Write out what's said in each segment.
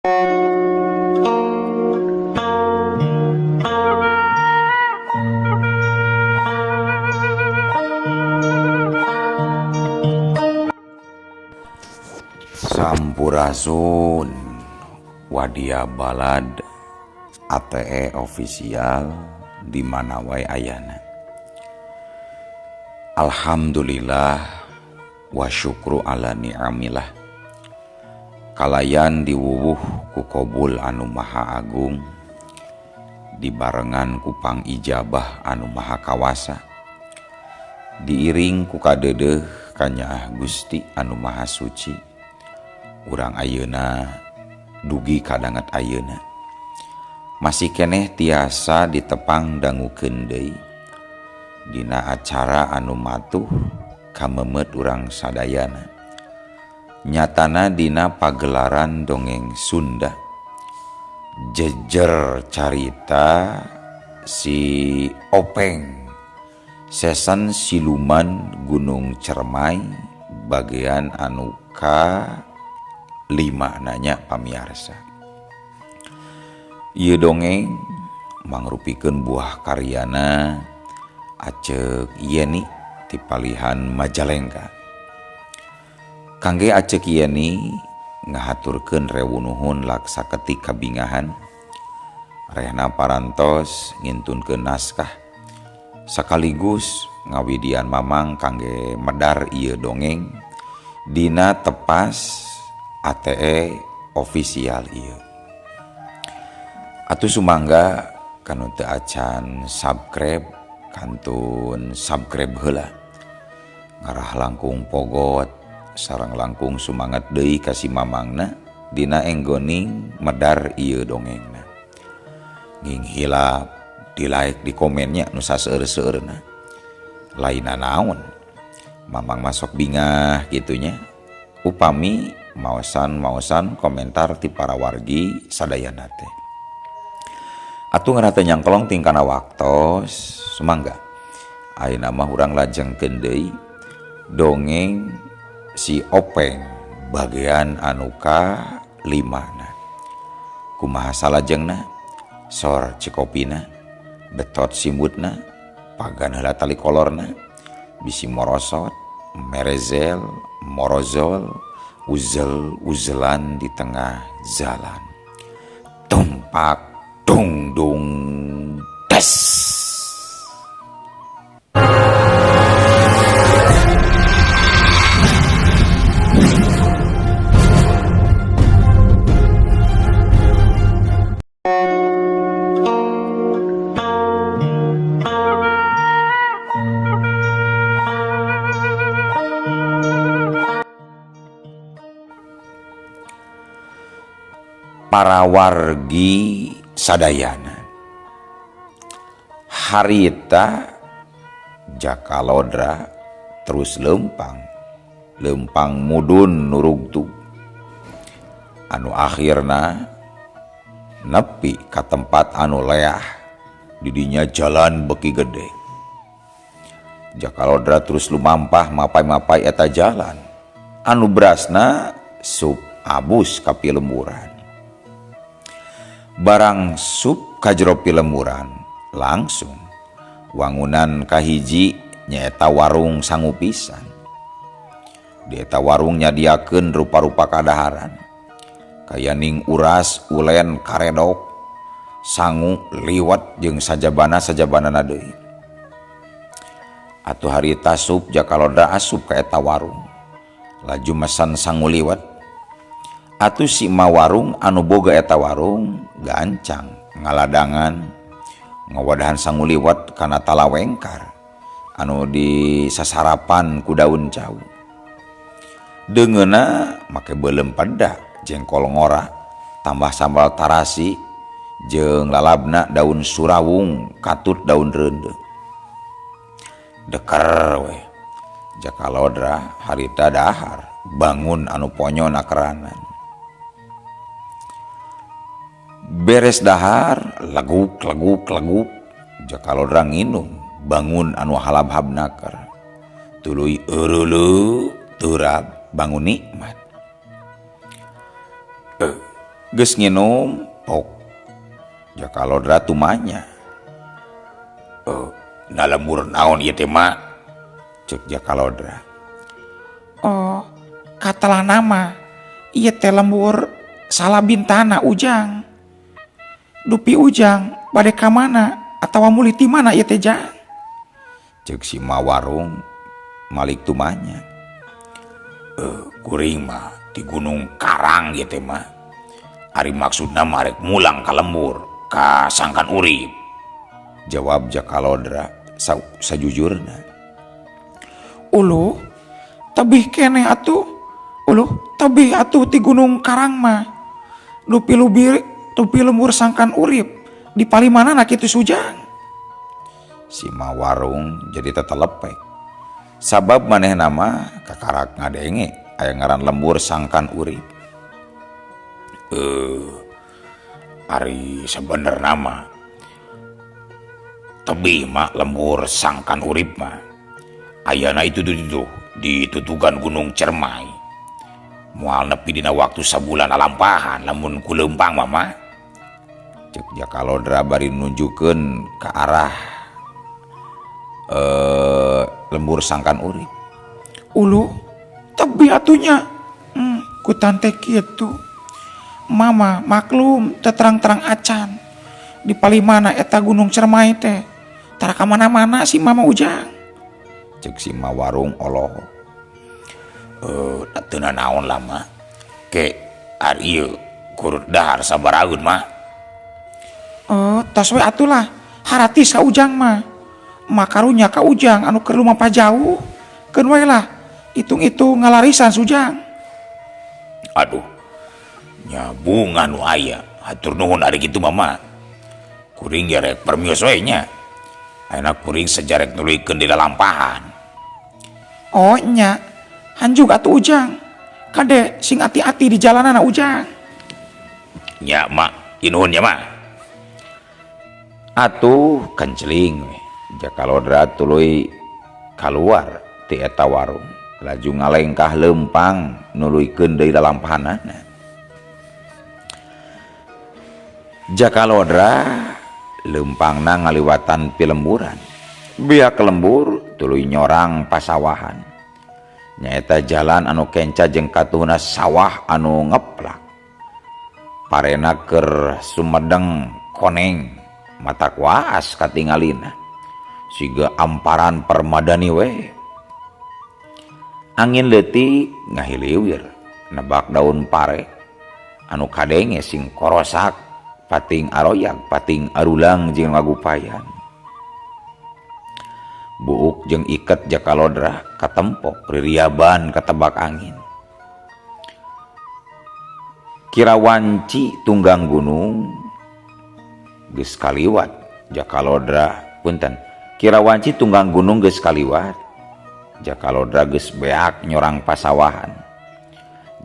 Sampurasun Wadia Balad ATE official di mana wae ayana. Alhamdulillah wa syukru ala ni'amillah. Kalayan diwuwuh ku kobul anu maha agung, dibarengan ku pangijabah anu maha kawasa, diiring ku kadeudeuh kanyaah Gusti anu maha suci. Urang ayeuna dugi kadanget ayeuna masih keneh tiasa ditepang dangukeun deui dina acara anu matuh kamemet urang sadayana, nyatana dina pagelaran dongeng Sunda jejer carita si Openg sesan siluman Gunung Cermai bagian anu ka 5 nanya pamiarsa. Ieu dongeng mangrupikeun buah karyana Acek Yeni ti palihan Majalengka. Kangge Acek Yeni ngahaturkeun rewu nuhun laksa ketik kabingahan rehna parantos ngintunkeun naskah sekaligus ngawidian mamang kangge medar ieu dongeng dina tepas ATE official ieu. Atuh sumangga kanu teu acan subscribe kantun subscribe heula. Ngarah langkung pogot sareng langkung sumanget deui ka si mamangna dina enggoning medar ieu dongengna. Nging hilap di like di komennya nu saseur-seueurna. Lainna naon? Mamang masuk bingah gitunya. Upami maosan-maosan komentar ti para wargi sadayana teh. Atuh ngarah teu nyangkolong tingkana waktos sumangga. Ayeuna mah urang lajengkeun deui dongeng si Openg bagian anu ka 5 na. Kumaha salajengna? Sor cikopina, betot simbutna, pagan heula tali kolorna, bisi morosot, merezel, morozol, uzel-uzelan di tengah jalan. Tumpak dung dung des. Para wargi sadayana, harita Jakalodra terus lempang lempang mudun nurugtug anu akhirna nepi ka tempat anu leah didinya jalan beki gede. Jakalodra terus lumampah mapai-mapai eta jalan anu berasna sup abus ka pilemburan. Barang sup ka jero pilemburan langsung wangunan kahiji nyaeta warung sangu pisan. Di eta warung nyadiakeun rupa-rupa kadaharan kaya ning uras, ulen, karedok, sangu, liwet jeung sajabana-sajabanana deui. Atuh harita sup Jakalodra asup ka eta warung laju mesan sangu liwet. Atuh si ma warung anu boga eta warung gancang ngaladangan ngawadahan sangu liwet kana talawengkar anu disasarapan ku daun cau. Deungeuna make beuleum peda jengkol ngora tambah sambal tarasi jeung lalabna daun surawung katut daun reundeuh. Deker we Jakalodra harita dahar bangun anu ponyo nakeranan. Beres dahar leguk leguk leguk Jakalodra nginum bangun anu halabhab naker tuluy eureuleu turab bangun nikmat. Geus nginum pok Jaka Lodra tumanya. Na lembur naon ieu teh mak? Cek Jaka Lodra. Oh, katelah nama ieu teh lembur Salabintana Ujang. Dupi Ujang bade ka mana atawa mulih ti mana ieu teh Jang? Cek si ma warung malik tumanya. Kuring mah di Gunung Karang ieu teh mah. Ari maksudna mah rek mulang ka lembur ka Sangkan Urip. Jawab Jaka Lodra sajujurna. Uluh, tebih keneh atuh. Uluh, tebih atuh ti Gunung Karang mah. Dupi lubir, dupi lembur Sangkan Urip di palimanana kitu Sujang. Si ma warung jadi tetelepek. Sabab manehna mah kakarak ngadenge aya ngaran lembur Sangkan Urip. Ari sebenerna mah tebih mah lembur Sangkan Urip mah. Ayana itu tuh ditutugan Gunung Cermai. Moal nepi dina waktu sabulan alampahan lamun ku leumpang mah. Cek Jaka Lodra bari nunjukkeun ke arah lembur Sangkan Urip. Uluh, tebih atunya. Ku tante kitu. Mama maklum terang-terang acan. Di palimana eta Gunung Cermai teh. Tara ka mana-mana si Mama Ujang. Cek si ma warung olohok. Teu naon lama. Ke ari ieu kurut dahar sabarageun mah. Tos we atulah. Haratis ka Ujang mah. Makarunya ka Ujang anu keur lumampa jauh. Keun we lah. Hitung-hitung ngalarisan Sujang. Aduh. Nyabungan nu aya. Hatur nuhun ari kitu mama. Kuring ge rek permios we nya. Ayeuna kuring sejarek nuluykeun di lalampahan. Oh nya. Hanjug atuh Ujang. Kade sing ati-ati di jalanana Ujang. Nya mak, inuhun nya mak. Atuh kenceling we. Jaka Lodra tuluy kaluar ti eta warung. Laju ngalengkah leumpang nuluykeun deui lalampahanana. Jaka Lodra leumpangna ngaliwatan pilemburan. Biak lembur tuluy nyorang pasawahan. Nyaeta jalan anu kenca jeung katuhna sawah anu ngeplak. Parena keur sumedeng koneng mata kuas katingalina. Siga amparan permadani we. Angin leutik ngahiliwir nebak daun pare anu kadenge sing korosak pating aroyag pating arulang jeung ngagupayan. Buuk jeung iket Jaka Lodra katempok ririaban katebak angin. Kira wanci tunggang gunung geus kaliwat Jaka Lodra punten. Kira wanci tunggang gunung geus kaliwat Jaka Lodra geus beak nyorang pasawahan.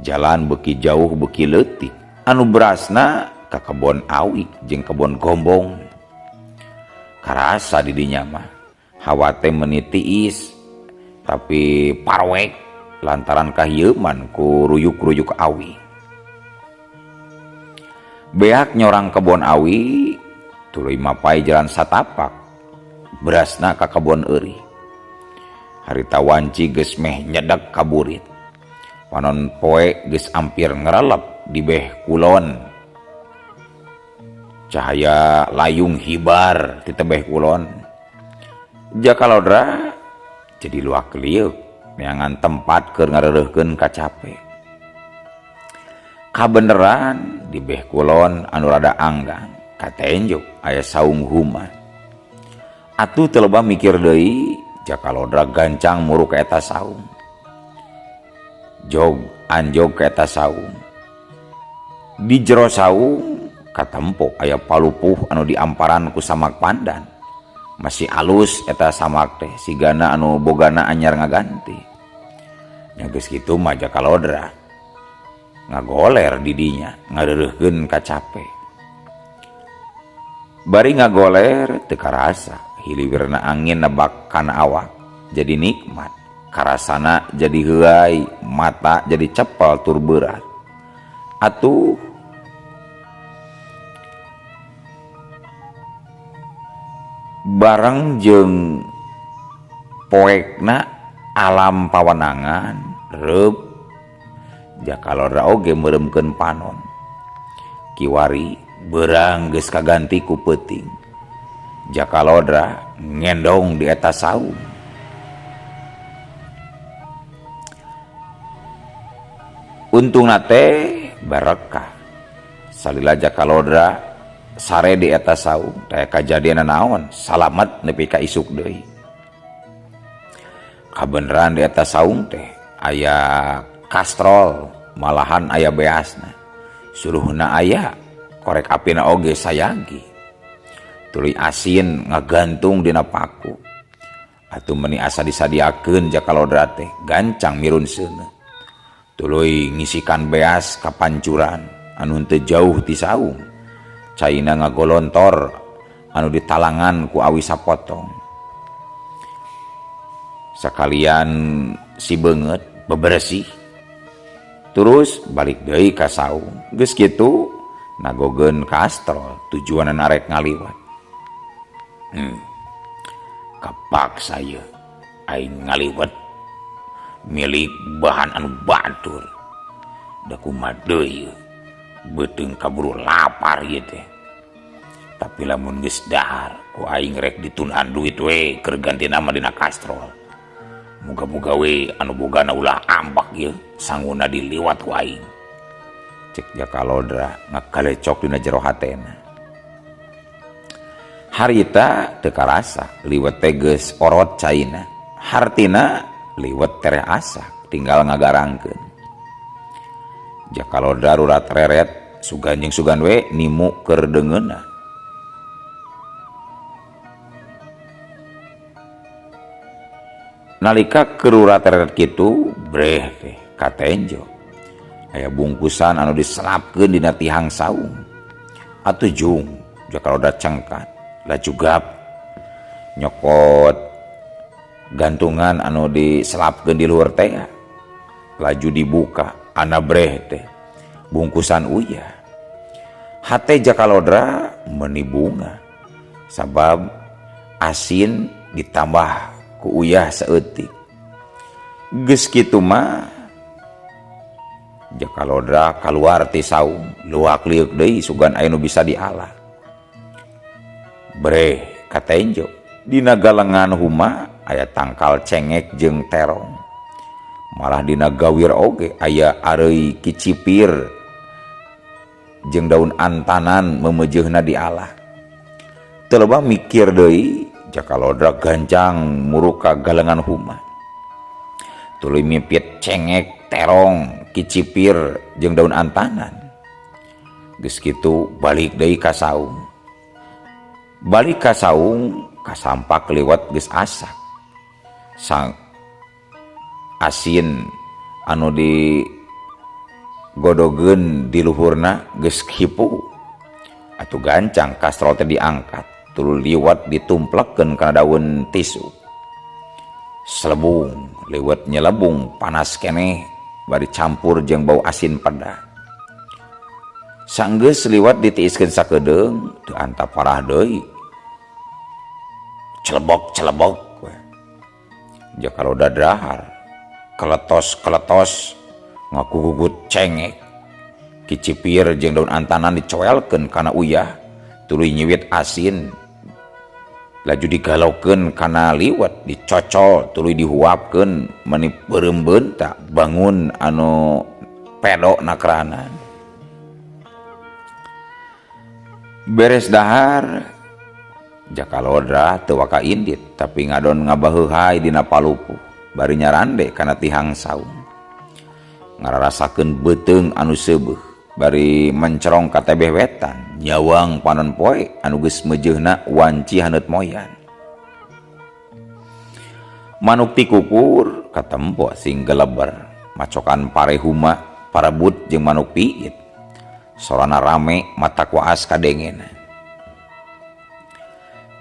Jalan beuki jauh beuki leutik anu berasna ka kebon awi jeung kebon gombong. Karasa di dinya mah hawa teh meuni tiis tapi parwek lantaran kahieuman ku ruyuk-ruyuk awi. Beak nyorang kebon awi tuluy mapai jalan satapak berasna ka kebon eurih. Harita wanci geus meh nyedek ka burit. Panon poe geus ampir ngerelep di beh kulon. Cahaya layung hibar di tebeh kulon. Jaka Lodra jadi luak liuk neangan tempat keur ngareureurkeun kacape. Kabeneran di beh kulon anu rada anggang katenjo aya saung huma. Atuh teu loba mikir deui, Jaka Lodra gancang muruk ka eta saung. Jog anjog ka eta saung. Di jero saung katempo aya palupuh anu diamparan ku samak pandan. Masih alus eta samak teh sigana anu bogana anyar ngaganti. Nya geus kitu mah Jaka Lodra ngagoler di dinya ngareureuhkeun kacape. Bari ngagoler teu karasa hiliwirna angin nebak kana awak jadi nikmat. Karasana jadi heuay, mata jadi cepel tur berat. Atuh Bareng jeung poekna alam pawenangan reup Jakalodra oge meureumkeun panon. Kiwari beurang geus kaganti ku peuting. Jakalodra ngendong di eta saung. Untungna teh barekah. Salila Jakalodra sare di eta saung teh kajadian naon salamet nepi ka isuk deui. Kabeneran di eta saung teh aya kastrol malahan aya beasna. Suruhna aya korek apina oge sayagi. Tuluy asin ngagantung dina paku. Atuh meuni asa disadiakeun Jakalodra teh gancang mirun seuneu. Tuluy ngisikan beas ka pancuran anu henteu jauh ti saung. Caina ngagolontor anu ditalangan ku awi sapotong. Sakalian si beungeut beberesih. Terus balik deui ka saung. Geus kitu nagogeun kastrol tujuanna arek ngaliwat. Kapaksa ieu aing ngaliwat milik bahan anu batur. Da kumaha deui beuteung kaburu lapar ieu teh. Tapi lamun geus dahar ku aing rek ditunaan duit we keur ganti nama dina kastrol. Muga-muga we anu bogana ulah ambak ieu sanguna diliwat ku aing. Cek Jakalodra ngakalecok dina jero hatena. Harita teu karasa liwet teh geus orot caina. Hartina liwet tereh asak tinggal ngagarangkeun. Jakalodra rurat reret sugan jeung sugan we nimu keur deungeunna. Nalika keur rurat reret kitu breh teh katenjo. Aya bungkusan anu diselapkeun dina tihang saung. Atuh jung Jakalodra cengkat laju gap nyokot gantungan anu diselapkeun di luhur teh laju dibuka ana breh teh bungkusan uyah. Hate Jakalodra meuni bunga sabab asin ditambah ku uyah saeutik. Geus kitu mah Jakalodra kaluar ti saung luak liuk deui sugan aya nu bisa diala. Breh katenjo dina galengan huma aya tangkal cengek jeung terong. Malah dina gawir oge aya areuy kicipir jeung daun antanan memeujeuhna dialah. Teu loba mikir deui Jakalodra gancang muruk ka galengan huma. Tuluy mipit cengek, terong, kicipir jeung daun antanan. Geus kitu balik deui ka saung. Balik ka saung kasampak liwat geus asak. Sang asin anu di godogeun di luhurna geus hipu. Atuh gancang kastrol teh diangkat, tuluy liwat ditumplekeun kana daun tisu. Selebung, liwat nyelebung panas keneh bari campur jeung bau asin peda. Sanggeus liwat ditiiskeun sakedeung teu antap parah deui. Celebok-celebok we. Jakalodra dahar, keletos-keletos ngagugugut cengek. Kicipir jeung daun antanan dicoelkeun kana uyah, tuluy nyiwit asin. Laju digalokeun kana liwet, dicocol tuluy dihuapkeun meuni peureum beunta bangun anu pedo nakranan. Beres dahar Jakalodra teu waka indit tapi ngadon ngabaheuhay dina palupuh bari nyarande kana tihang saung. Ngararasakeun beuteung anu seubeuh bari mencerong ka tebeh wetan nyawang panon poe anu geus meujeuhna wanci haneut moyan. Manuk ti kukur katempo sing geleber macokan pare huma parebut jeung manuk piit. Sorana rame mata kuas kadengena.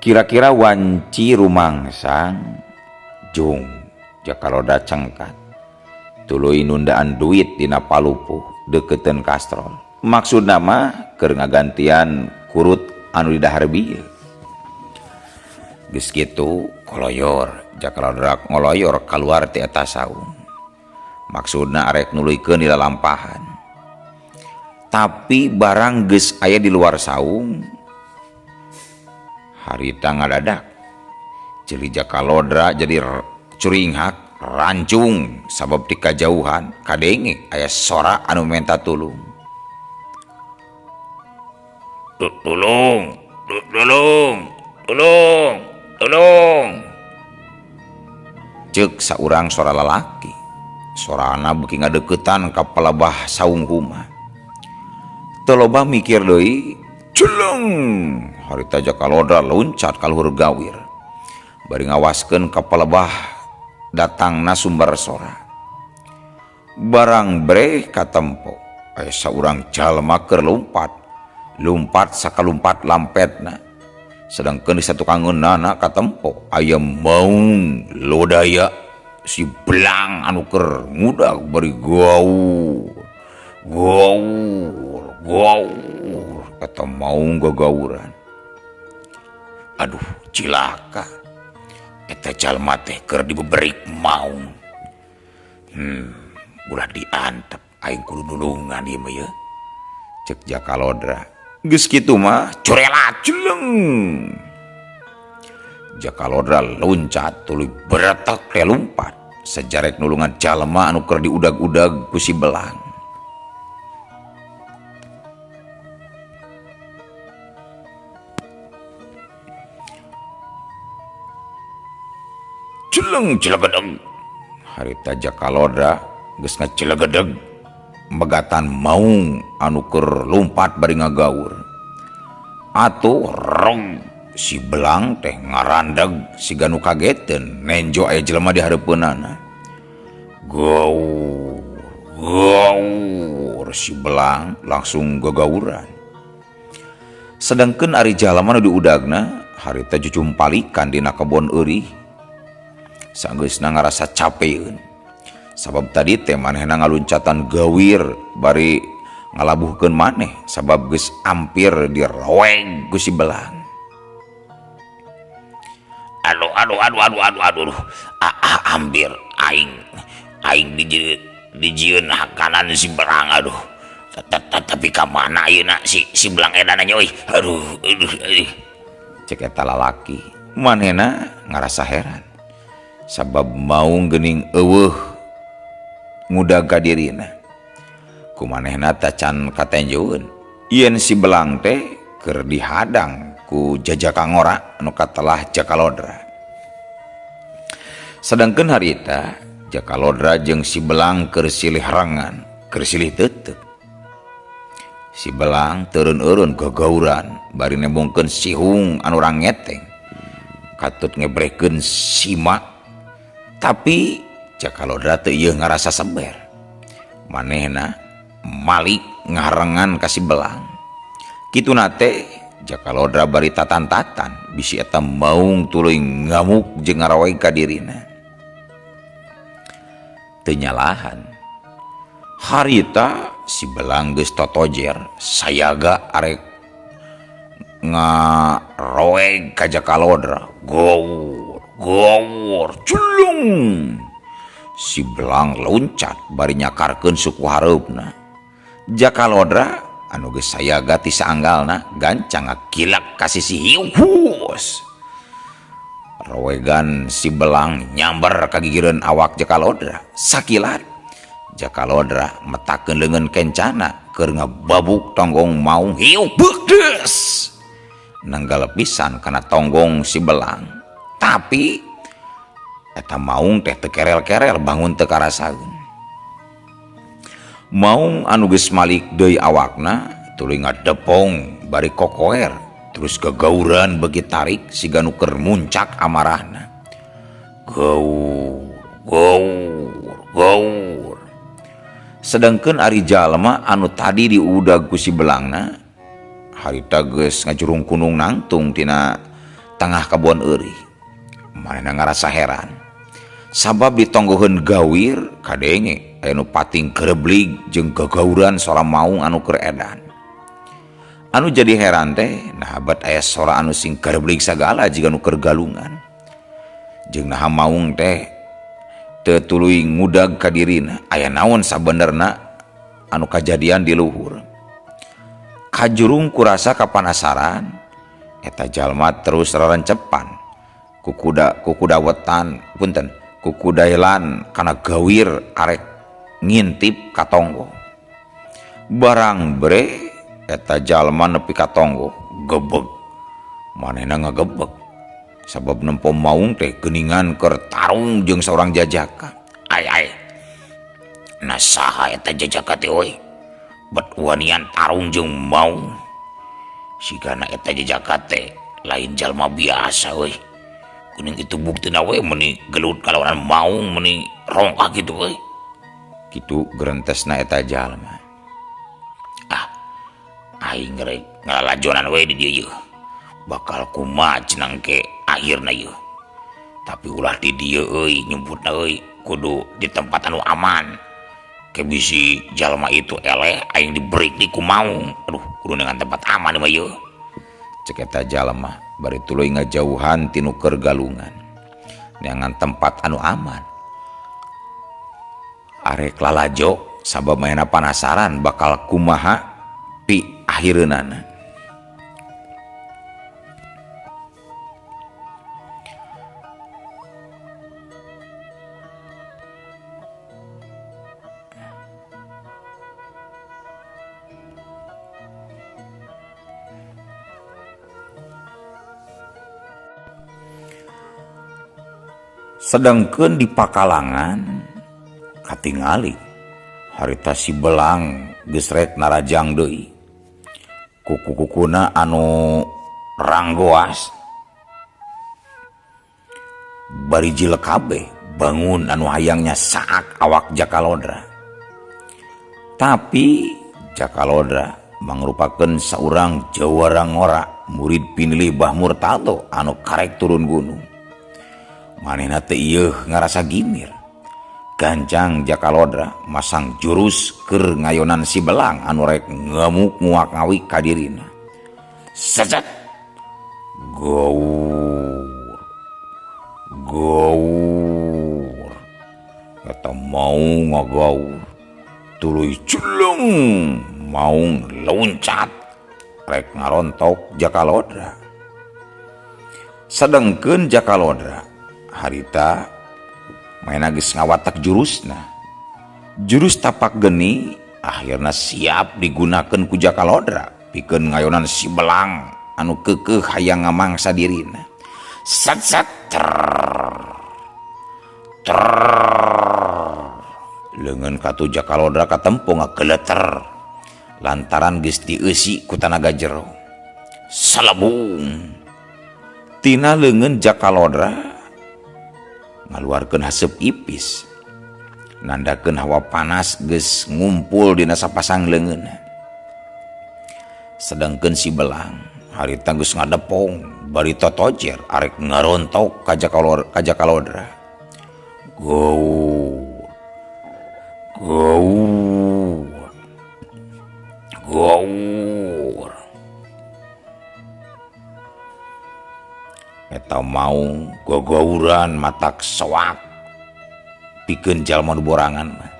Kira-kira wanci rumangsang jung Jakalodra cengkat. Tuluy nundaan duit dina palupuh deketeun kastrol. Maksudna mah keur ngagantian kurut anu didahar bieu. Geus kitu koloyor Jaka Lodra ngoloyor kaluar ti eta saung. Maksudna arek nuluykeun di lalampahan. Tapi barang geus aya di luar saung harita ngadadak ceuli Jaka Lodra jadi curinghak rancung sabab ti kajauhan kadenge aya sora anu menta tulung. Tulung, tulung, tulung, tulung. Ceuk saurang sora lalaki. Sorana beuki ngadeukeutan ka palebah saung huma. Teu loba mikir deui, celeng harita Jaka Lodra loncat ka luhur gawir. Bari ngawaskeun ka palebah datangna sumber sora. Barang breh katempo, aya saurang jalma keur lumpat. Lumpat sakalumpat lampetna. Sedangkeun di satukangeunana katempo aya maung lodaya si belang anu keur ngudag bari gaur gaur gaur eta maung gagauran. Aduh cilaka eta jalma teh keur dibeberik maung. Ulah diantep aing kudu nulungan ieu mah yeuh. Ceuk Jaka Lodra. Geus kitu mah curelat jeleng. Jaka Lodra loncat tuluy beretek teh lumpat sajarek nulungan jalma anu keur diudag-udag ku si belang. Jeleng jelegedeg. Harita Jaka Lodra geus ngajelegedeg megatan maung anu keur lumpat bari ngagaur. Atuh rong si belang teh ngarandeg siga nu kageteun nenjo aya jelema di hareupeunana. Gaur gaur si belang langsung gagauran. Sedangkeun ari jalma nu diudagna harita jujumpalikan dina kebon eurih. Sanggeusna ngarasa capeun. Sabab tadi teh manehna ngaluncatan gawir bari ngalabuhkeun maneh sabab geus ampir diroeg ku si belang. Aduh aduh aduh aduh aduh aduh. Ampir aing aing dijieun hakanan si belang aduh. Tapi ka mana ayeuna si belang edana nya euy. Aduh aduh aduh. Cek eta lalaki manehna ngarasa heran. Sabab maung geuning eueuh ngudag ka dirina. Kumanehna tacan katenjoeun yen si belang teh keur dihadang ku jajaka ngora anu katelah Jaka Lodra. Sedangkeun harita Jaka Lodra jeung si belang keur silih rengan, keur silih teuteuk. Si belang teureun-eureun gagauran bari nembongkeun sihung anu rangeteng. Katut ngebrehkeun sima. Tapi Jaka Lodra teu ieu ngarasa seber. Manehna malik ngaharengan ka si belang. Kituna teh Jaka Lodra bari tatan-tatan bisi eta maung tuluy ngamuk jeung ngaraweg ka dirina. Teu nyalahan. Harita si belang geus totojer sayaga arek ngaroeg ka Jaka Lodra. Gaur gaur culung. Si belang loncat bari nyakarkeun suku hareupna. Jaka Lodra anu geus sayaga ti saanggalna gancang ngakilak ka sisi hius. Rowegan si belang nyamber ka gigireun awak Jaka Lodra. Sakilat Jaka Lodra metakeun leungeun kencana keur ngababuk tonggong maung hiu bedes. Nanggal pisan kana tonggong si belang. Tapi eta maung teh teu kerel-kerel bangun teu karasaeun. Maung anu geus malik deui awakna tuluy ngadepong bari kokoer terus gagauran beuki tarik siga nu keur muncak amarahna. Gaur gaur gaur. Sedangkeun ari jalma anu tadi diudag ku si belangna harita geus ngajurung kunung nangtung tina tengah kebon eurih. Manehna ngarasa heran. Sabab ditonggoheun gawir kadenge aya nu pating greblig jeung gagauran sora maung anu keur edan. Anu jadi heran teh nah bat aya sora anu sing gareblig sagala jiga nu keur galungan. Jeung naha maung teh teu tuluy ngudag ka dirina aya naon sabenerna anu kajadian di luhur. Kajurung kurasa kapanasaran eta jalma terus rarancepan kukuda kukudawetan punten kukudailan kana gawir arek ngintip ka tonggo. Barang bre eta jalma nepi ka tonggo gebeg manehna ngagebeg sabab nempo maung teh geuningan keur tarung jeung saurang jajaka. Ai ai nah saha eta jajaka teh euy bet wanian tarung jeung maung sigana eta jajaka teh lain jalma biasa euy kuning itu buktina we meuni gelut kalawan maung meuni rongkah kitu euy kitu gerentesna eta jalma. Ah aing rek ngalalajonan we di dieu bakal kumaha cenah ke akhirna ieu tapi ulah di dieu euy nyumputna euy kudu di tempat anu aman ke bisi jalma itu eleh aing diberi di ku maung aduh kudu dengan tempat aman mah ieu cek eta jalma bari tuluy ngajauhan tinu keur galungan neangan tempat anu aman. Arek lalajo sabab manehna panasaran bakal kumaha pi akhireunana. Sedangkeun di pakalangan katingali harita si belang geus rek narajang deui. Kuku-kukuna anu ranggoas bari jilek kabeh bangun anu hayangnya saak awak Jakalodra. Tapi Jakalodra mangrupakeun saurang jawara ngora murid pinilih Bah Murtado anu karek turun gunung. Manehna teh ieu ngarasa gimir. Gancang Jakalodra masang jurus keur ngayonan si belang anu rek ngamuk nguak ngawik ka dirina. Sezet gaur gaur eta maung ngagaur tuluy celeng maung loncat rek ngarontok Jakalodra. Sedengkeun Jakalodra harita maena geus ngawatak jurusna. Jurus tapak geni akhirna siap digunakeun ku Jakalodra pikeun ngayonan si belang anu keukeuh hayang ngamangsa dirina. Sat sat ter ter leungeun katuh Jakalodra katempo ngageleter lantaran geus dieusi ku tanaga jero. Salebung tina leungeun Jakalodra ngaluarkeun haseup ipis nandakeun hawa panas geus ngumpul dina sapasang leungeunna. Sedangkeun si belang harita geus ngadepong bari totojer arek ngarontok ka Jakalodra. Gaur gaur gaur eta maung gogauran matak soak pikeun jalma nu borangan mah.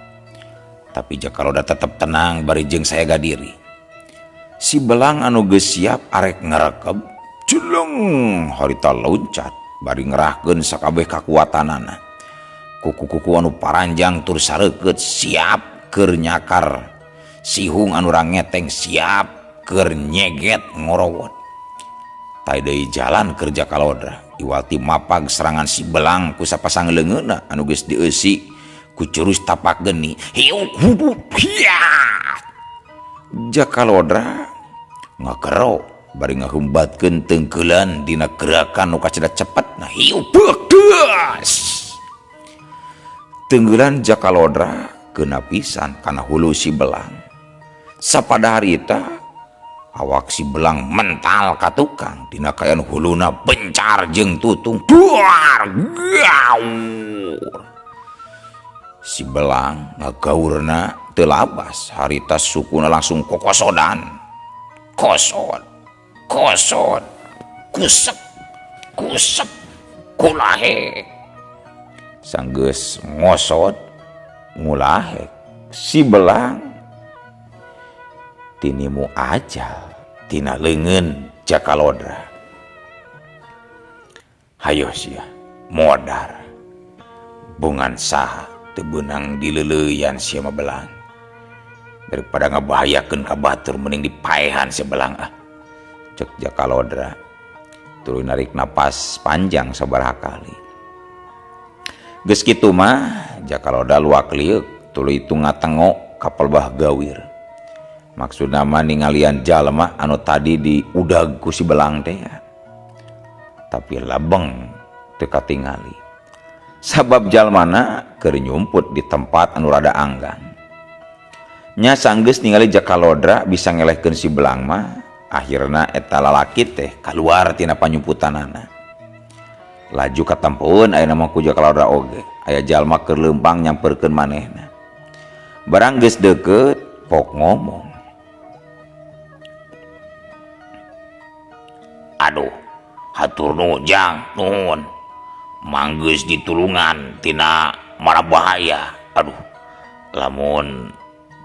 Tapi Jakalodra tetep tenang bari jeung sayaga diri. Si belang anu geus siap arek ngarekeb jeleng harita loncat bari ngerahkeun sakabeh kakuatanana. Kuku-kuku anu paranjang tur sareukeut siap keur nyakar. Sihung anu rangeteng siap keur nyeget ngorowot. Tai deui jalan keur Jakalodra iwati mapag serangan si belang ku sapasang leungeunna anu geus dieusi ku jurus tapak geni. Hiuk hudup hiya. Jakalodra ngagero bari ngahumbatkeun teungkeulan dina gerakan nu kacida cepet. Nah hiuk beuk deus. Teungkeulan Jakalodra keuna pisan kana hulu si belang. Sapada harita awak si belang mental ka tukang dina kaayaan huluna bencar jeung tutung duar gaur. Si belang ngagaurna teu labas harita sukuna langsung kokosodan Kosot kosot kusek kusek kulahek. Sanggeus ngosot ngulahek si belang tinimu ajal tina leungeun Jakalodra. Hayo sia modar bongan saha teu beunang dileuleyan sia mah belang. Daripada ngabahayakeun ka batur mending dipaehan sia belang ah. Cek Jakalodra tuluy narik napas panjang sabaraha kali. Geus kitu mah Jakalodra luak lieuk tuluy tunga-tengok ka pelbah gawir. Maksudna mah ningalian jalma anu tadi diudag ku si belang teh. Tapi lebeng teu katingali. Sabab jalmana keur nyumput di tempat anu rada anggang. Nya sanggeus ningali Jakalodra bisa ngelehkeun si belang mah, akhirna eta lalaki teh kaluar tina panyumputanana. Laju katempoeun ayeuna mah ku Jakalodra oge, aya jalma keur leumpang nyamperkeun manehna. Barang geus deukeut pok ngomong. Aduh, hatur nuhun jang, nuhun. Manggeus ditulungan tina mara bahaya. Aduh, lamun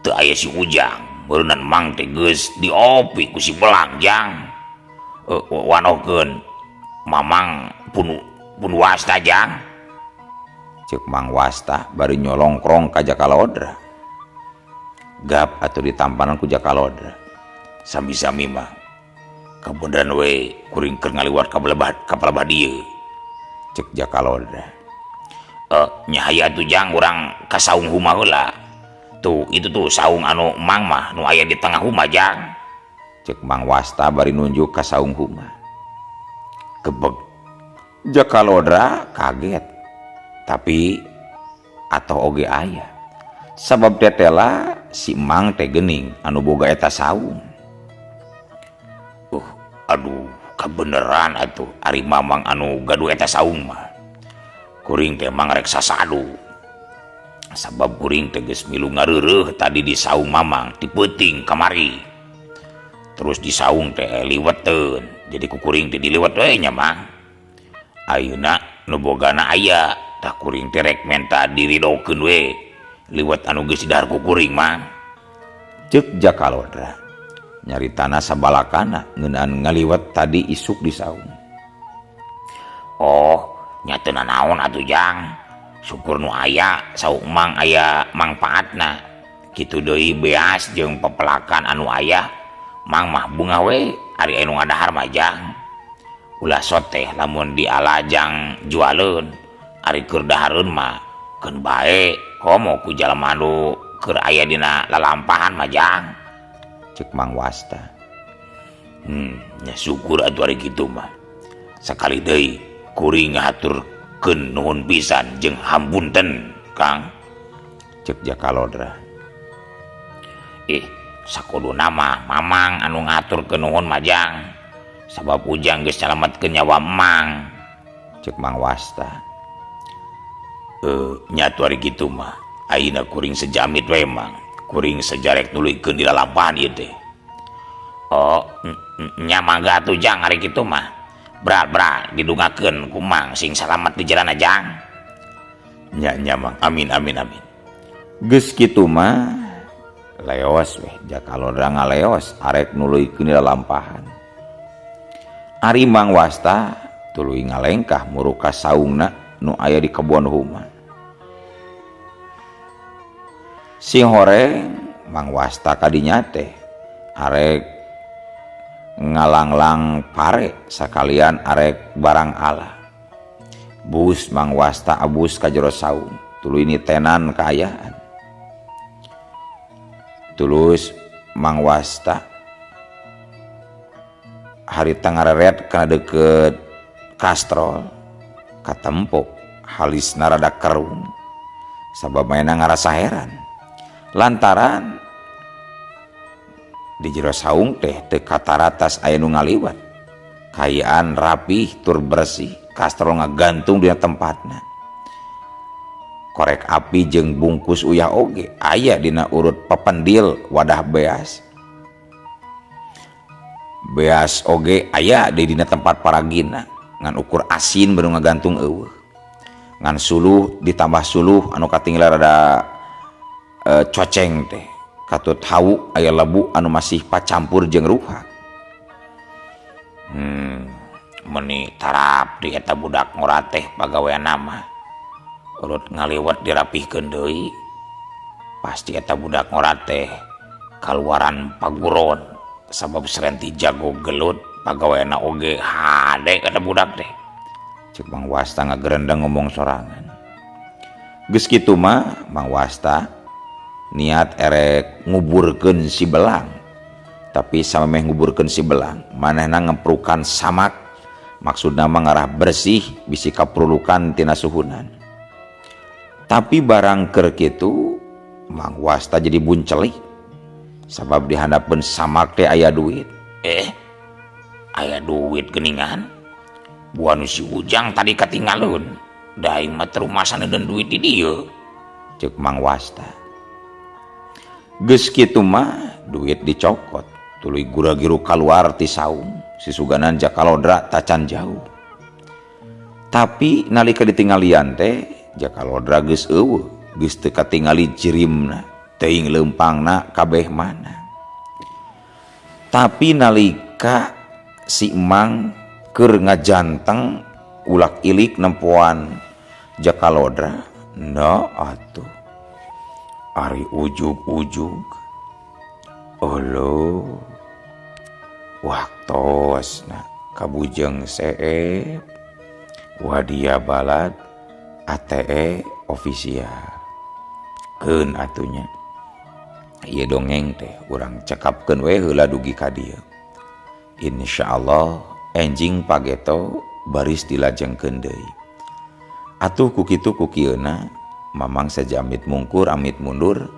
teu aya si Ujang, meureunnan mang teh geus diopi ku si belang jang. Wanohkeun mamang pun wasta jang. Ceuk Mang Wasta bari nyolongkrong ka Jakalodra. Gap atuh ditampanan ku Jakalodra. Sami-sami mah kabeneran we kuring keur ngaliwat ka palebah dieu. Cek Jakalodra. Nya hayu atuh jang urang ka saung huma heula. Tuh itu tuh saung anu mang mah nu aya di tengah huma jang. Cek Mang Wasta bari nunjuk ka saung huma. Kebeg. Jakalodra kaget. Tapi atoh oge aya. Sabab tetela si Mang teh geuning anu boga eta saung. Aduh, kabeneran atuh ari mamang anu gaduh eta saung mah. Kuring teh mang rek sasadu. Sabab kuring teh geus milu ngareureuh tadi di saung mamang ti peuting kamari. Terus di saung teh liweteun. Jadi ku kuring teh diliwet we nya mang. Ayeuna nu bogana aya, tah kuring teh rek menta diridokeun we liwet anu geus didahar ku kuring mang. Ceuk Jakalodra. Nyaritana sabalakana ngeunaan ngaliwet tadi isuk di saung. Oh, nya teu nanaon atuh jang. Syukur nu aya saung mang aya mangpaatna. Kitu deui beas jeung pepelakan anu aya mang mah bunga we ari anu ngadahar mah jang. Ulah sot teh lamun dialajang jualeun ari keur dahareun mah keun bae komo ku jalma anu keur aya dina lalampahan mah jang. Cek Mang Wasta. Nya syukur atuh ari kitu mah. Sakali deui kuring ngahaturkeun nuhun pisan jeung hapunten Kang. Cek Jakalodra. Sakuduna mah mamang anu ngahaturkeun nuhun mah jang. Sabab Ujang geus nyalametkeun nyawa Mang. Cek Mang Wasta. Nya atuh ari kitu mah ayeuna kuring sejamit we Mang. Kuring sejarek nuluykeun di lalampahan ieu teh. Oh, nya mangga atuh jang ari kitu mah. Bra-bra didungakeun ku Mang sing salamet di jalan jang. Nya nya Mang, amin amin amin. Geus kitu mah leos weh Jakalodra ngaleos arek nuluykeun di lalampahan. Ari Mang Wasta tuluy ngalengkah muruk ka saungna nu aya di kebon huma. Sing horeng Mang Wasta kadinya teh arek ngalanglang pare sakalian arek barang ala. Bus Mang Wasta abus ka jero saung tuluy nitenan kaayaan. Tulus Mang Wasta harita ngareret kana deukeut kastrol katempo halisna rada kerung sabab maena ngarasa heran lantaran di jero saung teh teu kataratas aya nu ngaliwat. Kaayaan rapih tur bersih, kastrol ngagantung dina tempatna. Korek api jeung bungkus uyah oge aya dina urut pependil wadah beas. Beas oge aya di dina tempat paragina ngan ukur asin baru ngagantung eueuh. Ngan suluh ditambah suluh anu katinggal rada coceng teh. Katut hawu aya lebu anu masih pacampur jeung ruhak. Meni tarap di eta budak ngora teh pagawean nama. Urut ngaliwet dirapihkeun deui. Pasti eta budak ngora teh kaluaran paguron sabab serenti jago gelut pagaweanna oge hade eta budak teh. Cek Mang Wasta ngagerendeng ngomong sorangan. Geus kitu mah Mang Wasta niat erek nguburkeun si Belang. Tapi samemeh nguburkeun si Belang, manehna ngeprukan samak, maksudna mah ngarah bersih bisi kaprulukan tina suhunan. Tapi barang keur kitu Mang Wasta jadi buncelik. Sabab dihandapeun samak teh aya duit. Aya duit geuningan. Buah nu si Ujang tadi katinggalun. Da aing mah terumasan dan duit di dieu. Ceuk Mang Wasta. Geus kitu mah duit dicokot. Tuluy gura-giru kaluar ti saung. Sisuganan Jakalodra tacan jauh. Tapi nalika ditinggalian teh Jakalodra geus eueuh, geus teu katingali jirimna, teuing leumpangna kabeh mana. Tapi nalika si Mang keur ngajanteng ulak ilik nempoan Jakalodra, no atuh ari ujug-ujug olo waktosna kabujeng seep wadia balad ATE official keun atunya ieu dongeng teh urang cekapkeun we heula dugi ka dieu. Insyaallah enjing pageto baris dilajengkeun deui. Atuh ku kitu ku kieuna Mamang saja amit mungkur amit mundur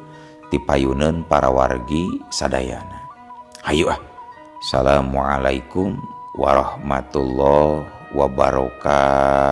tipayuneun para wargi sadayana. Hayu ah. Assalamualaikum warahmatullahi wabarakatuh.